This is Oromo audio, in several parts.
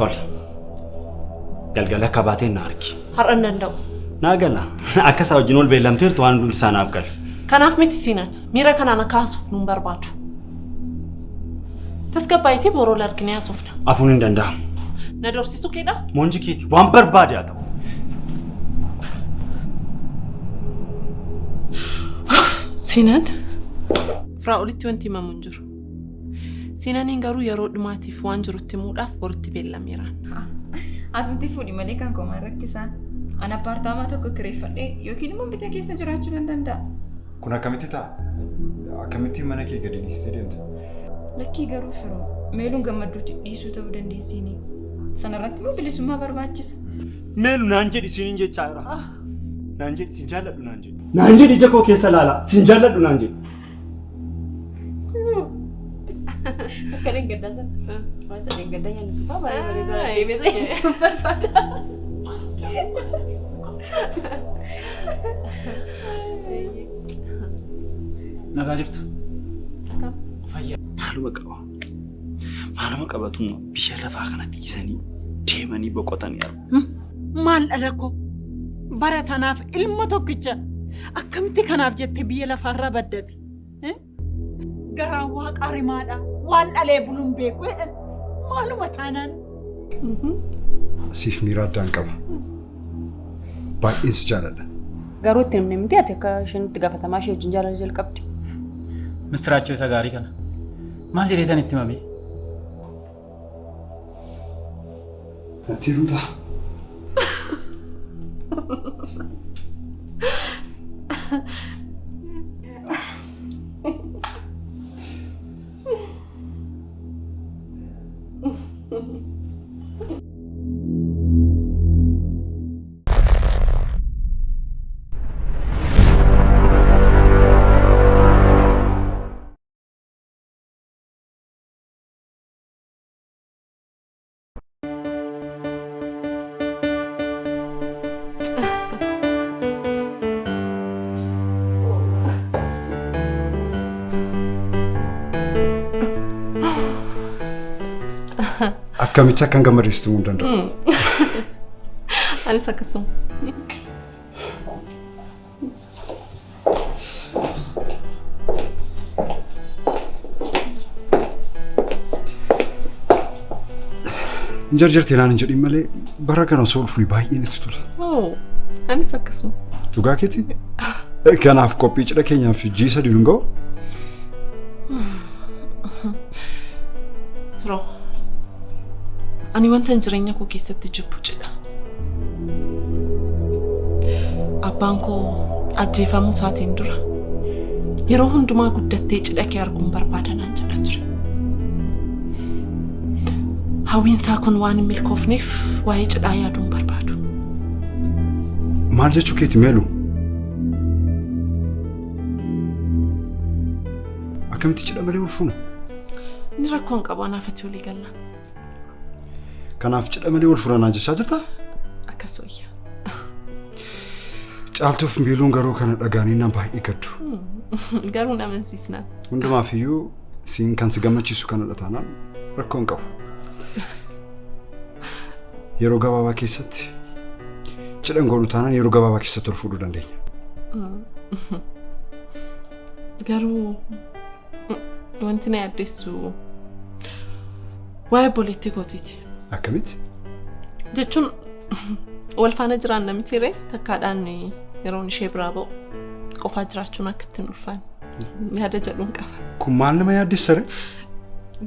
Tole. Galgala akka baateen na argi. Har'a hin danda'u. Naa gala. Akka isaa wajjin ol beellamteertu waan hundumti isaa naaf gala. Kanaaf miti Siinaan miira kanaan akka haasofnu hin barbaadu. Tasgabbaa'iitii boru ol arginee haasofna. Afuun hin danda'amu. Na doorsisuu keedhaa? Moonji keeti waan barbaade haa ta'u. Siinaan Firaa'olitti wanti himamu hin jiru. Siinaniin garuu yeroo dhumaatiif waan jirutti himuudhaaf boritti beellameeraan. Atumti fuudhi malee kan koo maal rakkisaa? An appaartaamaa tokko kireeffadhee yookiin immoo bitee keessa jiraachuu nan danda'a. Kun akkamitti ta'a? Akkamittiin mana kee gadi dhiistee deemta? Lakkii garuu firoo meeluun gammadduutti dhiisuu ta'uu dandeessiini. Sanarratti immoo bilisummaa barbaachisa. Meelu naan jedhi siinin jechaa jira. Naan jedhi sin jaalladhu naan jedhi. Naan jedhi ija koo keessa laala sin jaalladhu naan jedhi. Akka dheengaddaa sana. Waan isa dheengaddaa nyaannu sun fa'aa baay'ee bareedaa. Deebisee jechuun barbaada. Nagaa jirtu. Maaluma qaba? Maaluma qabatuma biyya lafaa kana dhiisanii deemanii boqotanii argu. Maal dhala koo bara tanaaf ilma tokkicha akkamitti kanaaf jettee biyya lafaarraa baddati? Garaan waaqaa rimaadha. Waan dhalee buluun beeku jedhan. Maaluma taanaan. Siif miira addaan qaba. Baay'een si jaaladha. Garuu itti himne miti ati akka isheen itti gaafatamaa ishee wajjin jaalala jalqabde. Mistiraachoo isa gaarii kana. Maal jedheetan itti himame? Natti heerumtaa? Akkamitti akkan gammadeessitu himuu hin danda'u. Anis akkasuma. Hin jarjarte naan hin jedhin malee bara kana osoo ulfuun baay'ee natti tola. Oo, anis akkasuma. Dhugaa keeti? Kanaaf qophii cidha keenyaaf ji'i sadii nun ga'u? Firoo, ani wanta jireenya koo keessatti jibbu cidha. Abbaan koo ajjeefamuu isaatiin dura yeroo hundumaa guddattee cidha kee arguun barbaada naan jedha ture. Hawwiin isaa kun waan hin milkoofneef waa'ee cidhaa yaaduu hin barbaadu. Maal jechuu keeti meelu? Akkamitti cidha malee wal fuuna? Inni rakkoo hin qabu anaaf ati walii galla. Kanaaf cidha malee wal fuuna naan jechaa jirtaa? Akkas wayya. Caaltuuf miiluun garuu kana dhagaanii na baay'ee gaddu. Garuu na amansiisnaan. Hundumaaf iyyuu siin kan si gammachiisu kanadha taanaan rakkoo hin qabu. Yeroo gabaabaa keessatti cidha hin goonu taanaan yeroo gabaabaa keessatti ol fuudhuu dandeenya. Garuu wanti na yaaddessu waa'ee obboleettii kootiiti. Akkamitti? Jechuun wal faana jiraanna miti ree takkaadhaan yeroon ishee biraa ba'u qofaa jiraachuun akka ittiin ulfaanne yaada jedhuun qaba. Kun maal nama yaaddessa ree?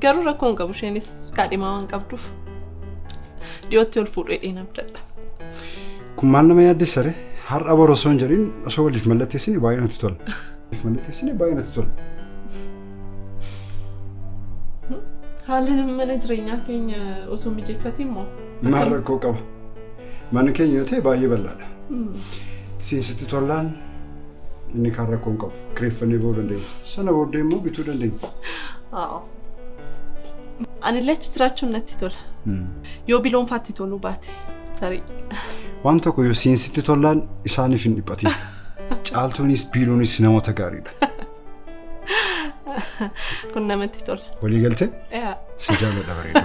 Garuu rakkoo hin qabu isheenis kaadhimaa waan qabduuf dhiyootti ol fuudhu jedheen abdadha. Kun maal nama yaaddessa ree? Har'a boru osoo hin jedhin osoo waliif mallatteessine baay'ee natti tola. Waliif mallatteessine baay'ee natti tola. Haala mana jireenyaa keenya osoo mijeeffatiin moo? Maal rakkoo qaba? Manni keenya yoo ta'e baay'ee bal'aadha. Siin sitti tollaan inni kaan rakkoo hin qabu. Kireeffannee ba'uu dandeenya. Sana booddee immoo bituu dandeenya. Haa. Anillee achi jiraachuun natti tola. Yoo biloon faatti toluu baate tarii. Waan tokko yoo siin sitti tollaan isaaniif hin dhiphatin. Caaltuunis biiloonis namoota gaariidha. Kun namatti tola. Walii galtee? Yaa. Si jaalladha bareedu.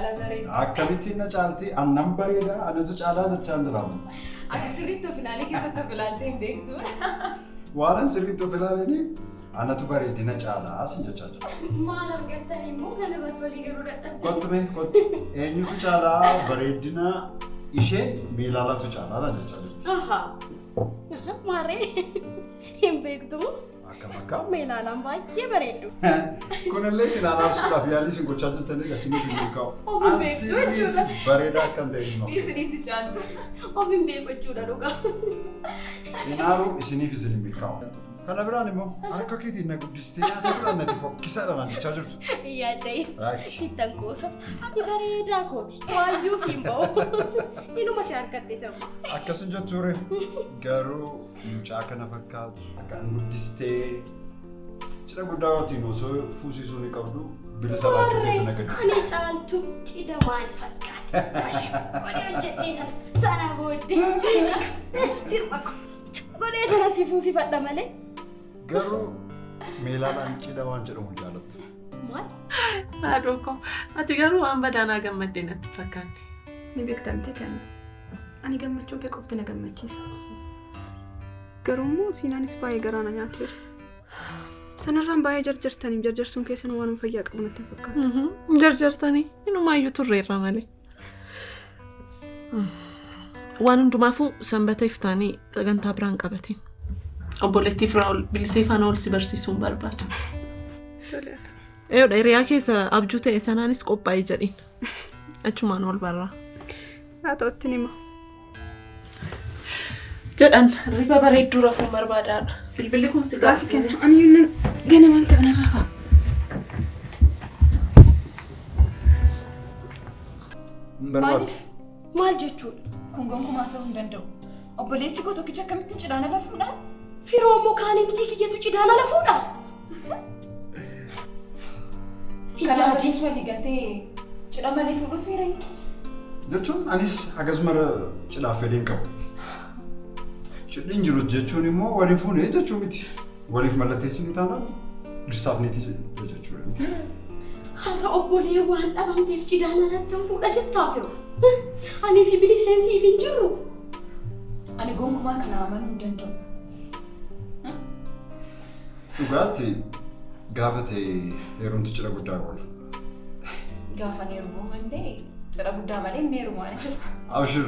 caalaa bareeda. Akkamittiin na caalti annan bareeda anatu caalaa jechaan jiraamu. Ati sirriitti of ilaalee keessatti of ilaaltee hin beektu. Waanan sirriitti of ilaalanii anatu bareedina caalaa sin jechaa jira. Maal argattanii immoo kana irratti walii galuu dadhabde. Kottu mee kottu eenyutu caalaa bareedina ishee Meelaalatu caalaa naan jechaa jirti. Ahaa. Maarree hin beektu. Akkam akkam. Meelaalaan baay'ee bareeddu. Kunillee sin araarsuudhaaf yaalii isin gochaa jirtanidha isiniif hin milkaa'u. Of hin beektu jechuudha. Bareedaa akkam ta'e hin Dhiisi dhiisi caaltu. Of hin beeku jechuudha dhugaa. Inaaru isiniif isin hin milkaa'u. Kana biraan immoo harka keetiin na guddistee nyaata biraan natti fokkisaadha naan jechaa jirtu. Yaadda'e. Raakki. Sittan qoosa. Ati bareedaa kooti. Waayyuu siin ba'u. Inuma si harkattee sirba. Akkasin jettuure garuu mucaa kana fakkaatu akkaan guddistee cidha guddaa wajjin osoo fuusisuu ni qabdu bilisa laachuu keetu na gaddisiisa. Ani caaltu cidha maal fakkaata? Godhee hojjedhee sana sana booddee sirba ko godhee sana si fuusifadha malee. Garuu Meelaalaan cidha waan jedhamu hin jaalattu. Maal? Haadhoo koo ati garuu waan badaanaa gammaddee natti fakkaanne. Ni beektamte kan ani gammachuu kee qofti na gammachiisa. Garuu immoo siinaanis baay'ee garaa na nyaateera. Sanarraan baay'ee jarjartaniif jarjarsuun keessan waan fayyaa qabu natti hin fakkaatu. Jarjartanii inumaayyuu turreerra malee. Waan hundumaafuu sanbata iftaanii sagantaa biraan qabatiin. Obboleettii Firaa'ol bilisee faana ol si barsiisuun barbaada. Tole haa ta'u. Eeyyoodha hiriyaa keessa abjuu ta'e sanaanis qophaa'ee jedhiin. Achumaan ol barraa. Haa ta'utti nima. Jedhan riba bareedduu rafuun barbaadaadha. Bilbilli kun si Gaafi kenna. Ani nan ganamaan ka'an rafa. Hin barbaadu. Maal jechuudha? Kun gonkumaa ta'uu hin danda'u. Obboleessi koo tokkicha akkamittiin cidhaan ala fuudhaa? Firoo immoo kaanii miti kiyyatu cidhaan ala fuudha. Kanaaf atis walii galtee cidha malee fuudhuuf hiree? Jechuun anis hagas mara cidhaaf fedhii hin qabu. Cidhi hin jiru jechuun immoo waliin fuunee jechuu miti. Waliif mallatteessinu taanaan dhirsaaf niitii jechuudha miti. Har'a obbolee waan dhabamteef cidaan anattan fuudha jettaa firoo. Anii fi biliseen siif hin jirru. Ani gonkumaa kana amanuu hin danda'u. Dhugaatti gaafa ta'e heerumti cidha guddaa goona. Gaafa heerumuu malee cidha guddaa malee hin heerumu ani jira. Abshir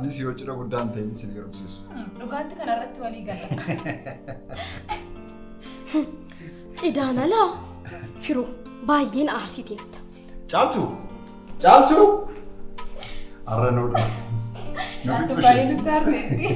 anis yoo cidha guddaa hin ta'in sin heerumsiisu. Dhugaatti kana irratti walii gala. Cidaan alaa firoo baay'een aarsiteerta. Caaltu! Caaltu! Har'a nuudha. Caaltu baay'ee nutti aarteetti.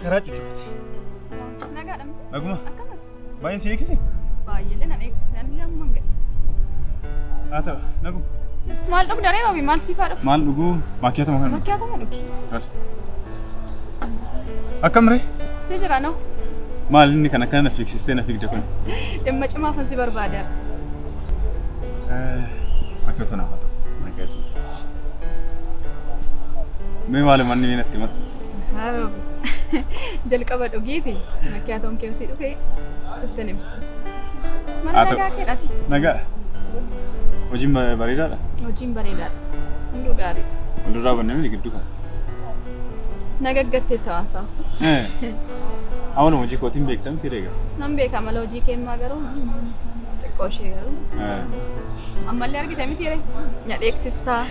Karaa cuccufate. Nagaadha miti? Naguma. Akkamati? Baay'een si eegsise? Baay'eelee nan eegsisne ani amman ga'e. Haa ta'u naguma. Maal dhugda ree Roobi maal siifaa dhufu? Maal dhuguu maakkiyaatuma kan dhugu. Maakkiyaatuma dhugi. Tole. Akkam ree? Si jira noo. Maal inni kan akkana na fiigsistee na fiigde kun? Dhimma cimaafan si barbaada. Maakkiyaatuma naaf haa ta'u. Maakkiyaatuma. Mee maaluma inni natti himadhu? Haa Roobi. Jalqaba dhugiiti makkiyaatoon kee osii dhufee sittin hima. Mana Haa ta'u. nagaa keedhati. Nagaadha. Hojiin bareedaadha. Hojiin bareedaadha. Hunduu gaariidha. Walirraa bannee miti gidduu kana. Nagaggattee tawaasaa. Amaluma hojii kootiin beekta miti reega. Nan beeka amala hojii keemmaa garuu xiqqoo ishee garuu. Ammallee argite miti ree? Na dheeksistaa.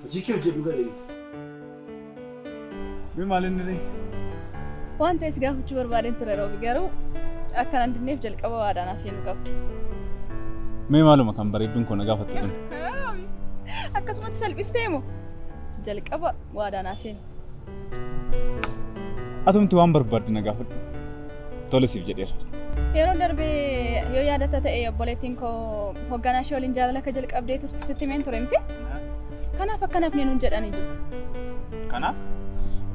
Hojii kee hojjedhu galee. Mee maal inni ree? Waan ta'e si gaafachuu barbaadeen ture Roobi garuu akka nan dinneef jalqaba waadaan seenuu qabda. Mee maaluma kan bareedduun koo na gaafatte kun? Akkasumatti salphistee moo? Jalqaba waadaan seenu. Atumti waan barbaadde na gaafadhu. Tole siif jedheera. Yeroo darbee yoo yaadata ta'e obboleettiin koo hoogganaa ishee waliin jaalala akka jalqabdee turte sitti himeen ture miti? Kanaaf akka nafni nuun jedhanii jiru. Kanaaf?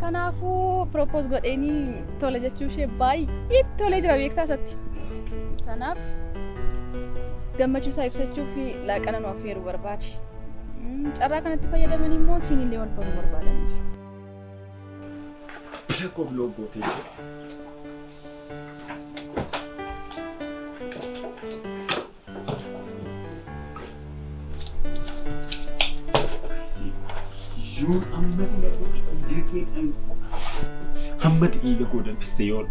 Kanaafuu propose godheenii tole jechuu ishee baay'ee tolee jira beektaa isatti. Kanaaf gammachuu isaa ibsachuu fi laaqana nu affeeruu barbaade. Carraa kanatti fayyadamanii immoo siinillee wal baruu barbaadanii jiru. Bila koo biloo gootee jiru. Yoon ammati na dhiiga kee hammati dhiiga koo danfiste yoon.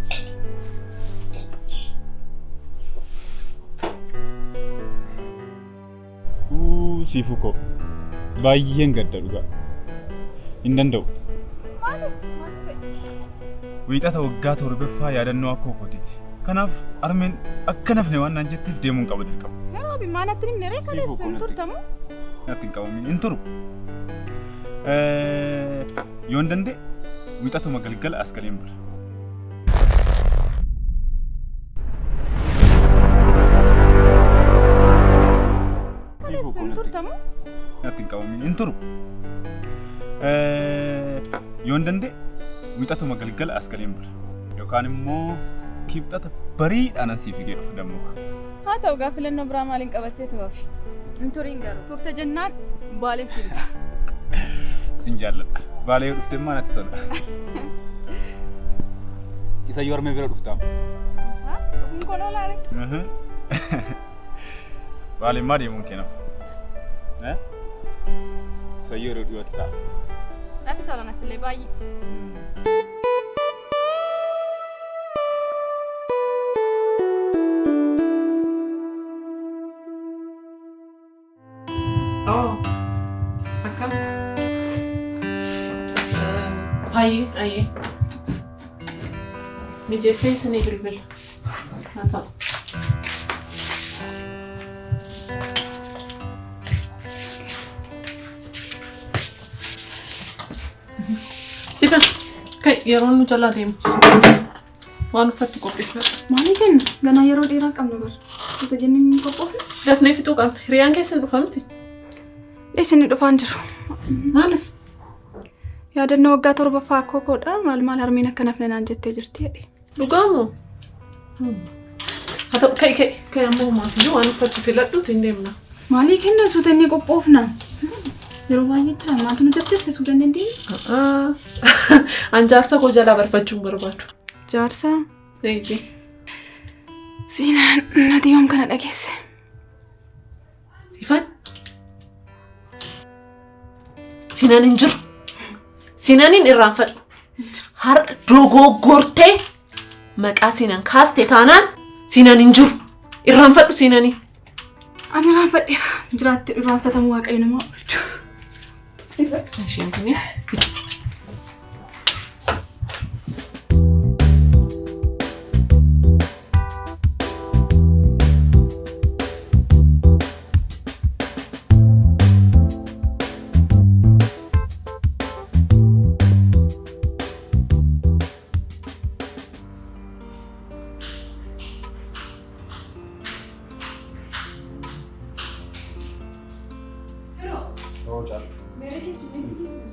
Siifu koo baay'een gadda dhugaa. Hin danda'u. Maaliif? Maal ta'e? Wiixata waggaa torbaffaa yaadannoo akkoo kootiiti. Kanaaf armeen akka nafne waan naan jetteef deemuun qaba dirqama. Roobi maal natti himne ree kaleessa hin turtamu? Natti hin qabamin hin turu. Yoon danda'e wiixatuma galgala as galeen bula. Kaleessa hin turtamu? Natti hin qabamin hin turu. Yoon danda'e wiixatuma galgala as galeen bula. Yookaan immoo kibxata bariidhaan ansii figee dhufu dammuka. Haa ta'u gaa filannoo biraa maaliin qabattee turuufi? Hin turiin garuu turte jennaan baaleen si dhufa. Sin jaalladha. Baalee yoo dhufte immoo natti tola. Isa yoo harmee bira dhuftaam. Dhufuun kun oolaa ree? Baalee maa deemuun keenaaf? Isa yoo yeroo dhiyootti ta'a. Natti tola natti illee baay'ee. Oh, akkam? Hayyee, hayyee. Mijeesseen sinii bilbila. Haa ta'u. Sifa, kai yeroon nu jalaa deemu. Waan uffattu qopheeffadhu. Maalii kenna? Ganaa yeroo dheeraa qabna bara. Nuti jennee ni qophoofne. Dafnee fixuu qabna. Hiriyaan keessan dhufa miti? Isin dhufaan jiru. Maaliif? Yaadannoo waggaa torbaffaa akkoo koodha. Maal maal harmeen akka nafne naan jettee jirti jedhe. Dhugaamoo? Haa ta'u, ka'i ka'i. Ka'i ammoo homaaf iyyuu waan uffattu filadhuuti hin deemna. Maalii kenna suutannee qophoofna? Yeroo baay'ee jira. Maaltu nu jarjarse suutannee hin deemne? An jaarsa koo jalaa barfachuu hin barbaadu. Jaarsa? Eeyyee. Siinaan nati yoom kana dhageesse? Siifan? Siinaan hin jiru. Siinaaniin irraanfadhu. Har'a dogoggortee maqaa Siinaan kaaste taanaan Siinaan hin jiru. Irraanfadhu Siinaanii. Ani irraanfadheera. Jiraatte irraanfatamu Waaqayyo nama oolchu. Isheen kuni. Firoo, Oo caalu. meera keessummeessi keessan.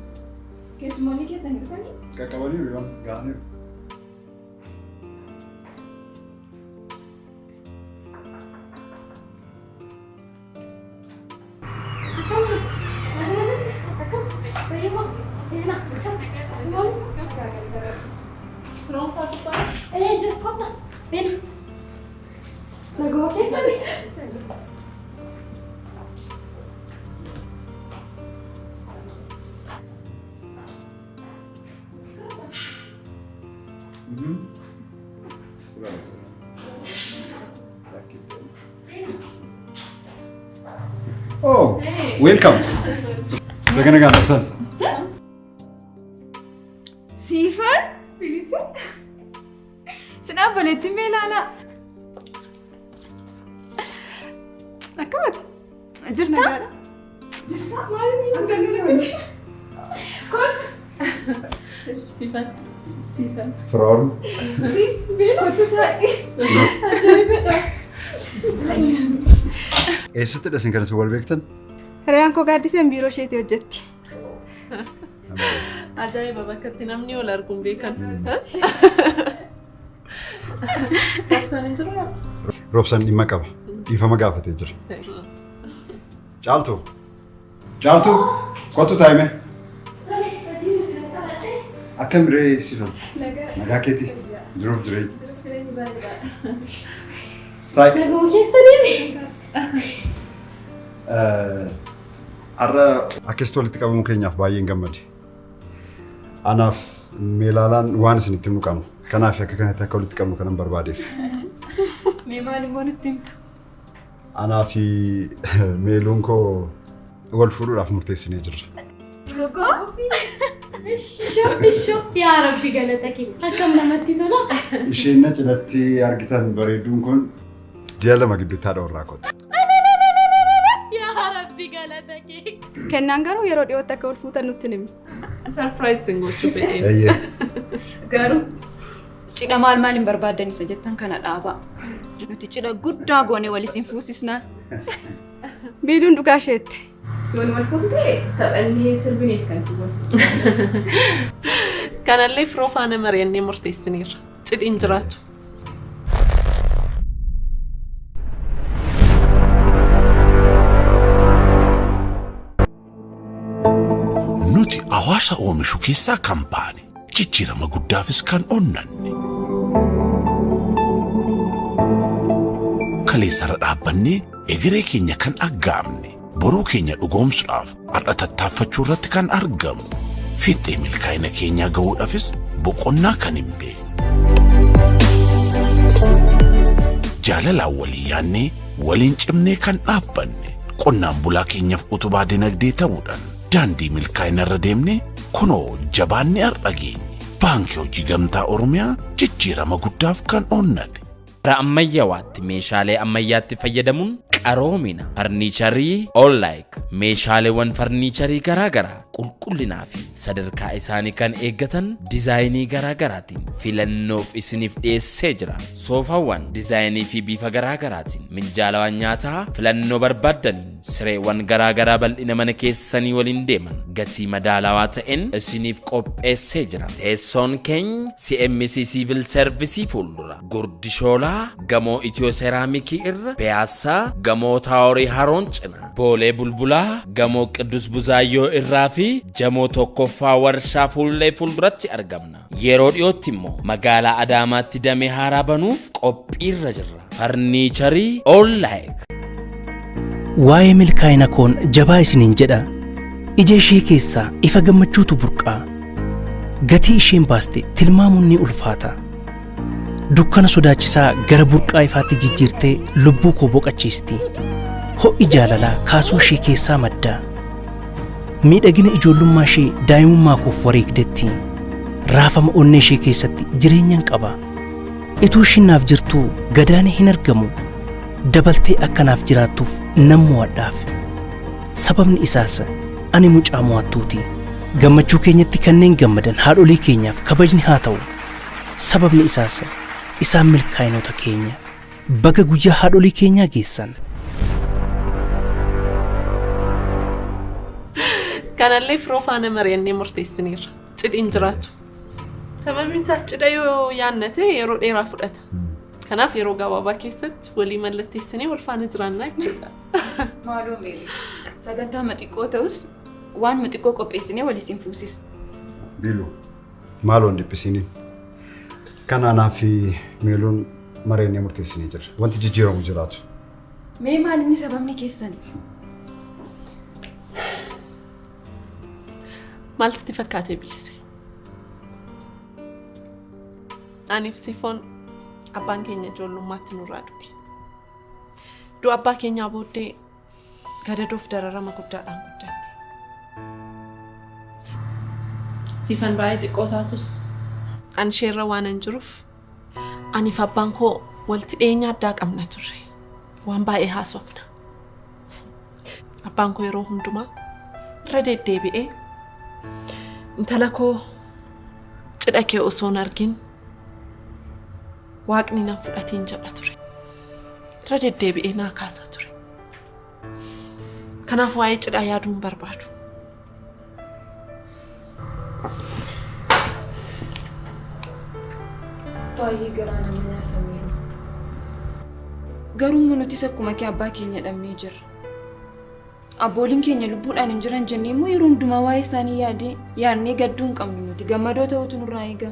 Keessummoonni keessan hin dhufanii? Qaqqabaniiru yoon ga'aniiru. Firoon fa'aa gubbaa. Ee jira kottaa. Beena. Naguma keessani. Oh, welcome. Baga nagaan dhuftan. Siifan? Bilisa? Sinaan baleetti mee ilaalaa? Akkamati? Jirtaa? Jirtaa? Maaliin Kottu. Siifan. Siifan. Firoon. Si, kottu taa'i. Ajaa'ibadha. Eessattidha isin kan isin wal beektan? Hiriyaan koo gaaddiseen biiroo isheetii hojjetti. Ajaa'iba bakka itti namni wal arguun beekan. Roobsaan hin jiru yaa? Roobsaan dhimma qaba. Dhiifama gaafatee jira. Caaltuu. Caaltuu. Kottu taa'ime. Akkam ree Sifan? Nagaa keeti. Jiruuf jireenya. Taa'i. Naguma keessanii. Har'a akkasitti walitti qabamuu keenyaaf baay'een gammade. Anaaf meelaalaan waan isinitti himnu qabna. Kanaaf akka kanatti akka walitti qabnu kanan barbaadeef. Mee maal immoo nutti himta? Anaa fi meeluun koo wal fuudhuudhaaf murteessinee jirra. Dhugaa? Ishoo ishoo yaa Rabbi galata kee akkam namatti tola. Isheen na cinatti argitan bareedduun kun ji'a 2 gidduutti haadha warraa kooti. Yaa Rabbi galata kee. Kennaan garuu yeroo dhiyootti akka wal fuutan nutti himi. Surprise sin gochuu fedheen. Eeyyee. Garuu cidha maal maal hin barbaaddan isa jettan kana dhaabaa. Nuti cidha guddaa goone wal isin fuusisnaa. Biiluun dhugaa isheetti. Yoon wal fuutu ta'e taphannee sirbineeti kan si goonu. Kanallee firoo faana mari'annee murteessiniirra. Cidhi hin jiraatu. Hawaasa oomishu keessaa kan baane, jijjiirama guddaafis kan onnanne. Kaleessarra dhaabbannee egeree keenya kan aggaamne, boruu keenya dhugoomsuudhaaf har'a tattaaffachuu irratti kan argamu. Fiixee milkaa'ina keenyaa gahuudhaafis boqonnaa kan hin beekne. Jaalalaan walii yaannee waliin cimnee kan dhaabbanne, qonnaan bulaa keenyaaf utubaa dinagdee ta'uudhaan daandii milkaa'ina irra deemnee kunoo jabaannee har'a geenye. Baankii Hojii Gamtaa Oromiyaa, jijjiirama guddaaf kan onnate. Bara ammayyawaatti meeshaalee ammayyaatti fayyadamuun qaroomina farniicharii Onlaayik, meeshaaleewwan farniicharii garaagaraa qulqullinaa fi sadarkaa isaanii kan eeggatan dizaayinii garaagaraatiin filannoof isiniif dhiyeessee jira. Soofaawwan dizaayinii fi bifa garaagaraatiin, minjaalawwan nyaataa filannoo barbaaddaniin, sireewwan garaagaraa bal'ina mana keessanii waliin deeman gatii madaalawaa ta'een isiniif qopheessee jira. Teessoon keenya CMC Civil Service fuuldura, Gurdishoolaa gamoo Itiyoo Seeraamikii irra, Piyaassaa gamoo Taaworii Haroon cina, Boolee Bulbulaa gamoo Qiddus Buzaayyoo irraa fi Jamoo tokkoffaa warshaa fuullee fuulduratti argamna. Yeroo dhiyootti immoo magaalaa Adaamaatti damee haaraa banuuf qophiirra jirra. Farniicharii Onlaayik. Waa'ee milkaa'ina koon jabaa isiniin jedha. Ija ishee keessaa ifa gammachuutu burqaa. Gatii isheen baaste tilmaamuun ni ulfaata. Dukkana sodaachisaa gara burqaa ifaatti jijjiirtee lubbuu koo boqachiisti. Ho'i jaalalaa kaasuu ishee keessaa madda. Miidhagina ijoollummaa ishee daa'imummaa koof wareegdetti. Raafama onnee ishee keessatti jireenyan qaba. Ituu ishiin naaf jirtuu gadaanii hin argamu. Dabaltee akka naaf jiraattuuf nan mo'adhaaf. Sababni isaas ani mucaa mo'attuuti. Gammachuu keenyatti kanneen gammadan haadholii keenyaaf kabajni haa ta'u. Sababni isaas isaan milkaa'inoota keenya. Baga guyyaa haadholii keenyaa geessan. Kanallee firoo faana mari'annee murteessiniirra. Cidhi hin jiraatu. Sababiin isaas cidha yoo yaannate yeroo dheeraa fudhata. Kanaaf yeroo gabaabaa keessatti walii mallatteessinee wal faana jiraannaa jechuudha. Maaloo Meerii, sagantaa xiqqoo ta'us waan xiqqoo qopheessinee wal isin fuusisa. Biiluu, maaloo hin dhiphisiniin. Kana anaa fi Meeluun mari'annee murteessinee jirra. Wanti jijjiiramu jiraatu. Mee maal inni sababni keessan? Maal sitti fakkaatee, Bilise? Aniif Sifoon abbaan keenya ijoollummaatti nurraa du'e. Du'a abbaa keenyaa booddee gadadoof dararama guddaadhaan guddanne. Sifan baay'ee xiqqoo taatus ani isheerra waan hin jiruuf aniif abbaan koo walitti dhiyeenya addaa qabna turre. Waan baay'ee haasofna. Abbaan koo yeroo hundumaa irra deddeebi'ee, "Intala koo, cidha kee osoo hin argin waaqni nan fudhatiin," jedha ture. Irra deddeebi'ee naa kaasa ture. Kanaaf waa'ee cidhaa yaaduu hin barbaadu. Baay'ee garaa nama nyaata, Meeluu. Garuu immoo nutis akkuma kee abbaa keenya dhabnee jirra. Abbooliin keenya lubbuudhaan hin jiran jennee immoo yeroo hundumaa waa'ee isaanii yaadee yaadnee gadduu hin qabnu. Nuti gammadoo ta'utu nurraa eega.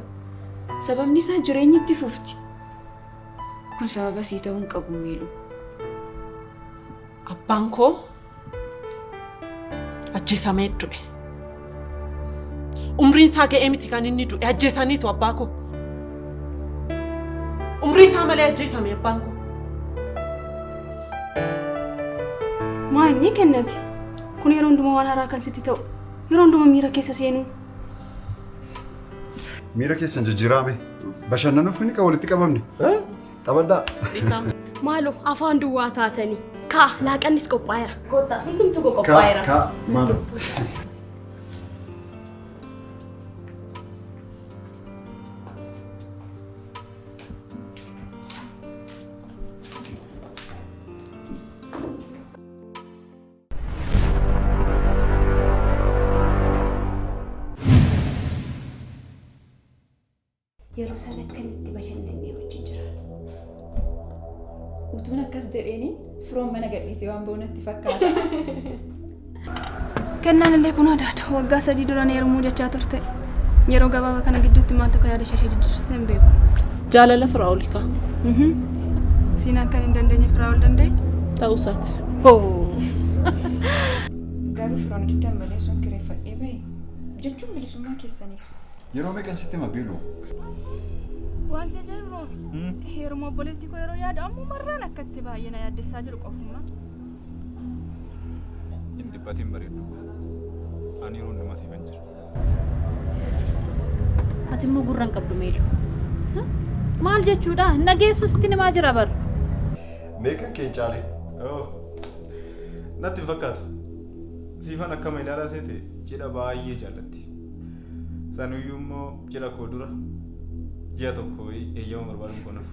Sababni isaa jireenyi itti fufti. Kun sababa sii ta'uu hin qabu, Meeluu. Abbaan koo ajjeesamee du'e. Umriin isaa ga'ee miti kan inni du'e, ajjeesaniitu abbaa koo. Umrii isaa malee ajjeefame abbaan koo. Maal inni kennati? Kun yeroo hundumaa waan haaraa kan sitti ta'u. Yeroo hundumaa miira keessa seenuu. Miira keessan jijjiirame. Bashannanuuf ni kan walitti qabamne. Taphadhaa. Maaloo, afaan duwwaa taatanii. Kaa, laaqannis qophaa'eera. Kottaa, hundumtuu koo qophaa'eera. Kaa, maaloo. Yeroo sana akkamitti bashannannee wajjin jiraannu. Utuun akkas jedheeni firoon mana gadhiisee waan ba'u natti fakkaata. Kennaan illee kun adaadha. Waggaa 3 dura na heerumuu jechaa turte. Yeroo gabaabaa kana gidduutti maaltu akka yaada ishee ishee jijjiirsise hin beeku. Jaalala Firaa'ol kaa. Siinaan kan hin dandeenye Firaa'ol danda'e? Ta'uu isaati. Garuu firoon diddan malee sun kireeffadhee bahe jechuun bilisummaa keessaniif. Yeroo meeqan sitti hima Biiluu? Waan si ajaa'ibu Roobi. Heeruma obboleettii koo yeroo yaadu ammumarraan akka itti baay'ee na yaaddessaa jiru qofuma. Hin dhiphatiin bareedduu koo. Ani yeroo hundumaa siifan jira. Ati immoo gurra hin qabdu meelu. Maal jechuudha? Hin dhageessu sitti himaa jira bar. Meeqan kee hin caalin? Oh. Natti hin fakkaatu. Siifan akkama ilaalaa seete cidha baay'ee jaallatti. Sanuyyuu immoo cidha koo dura ji'a tokko eeyyama barbaaduun koo nafu.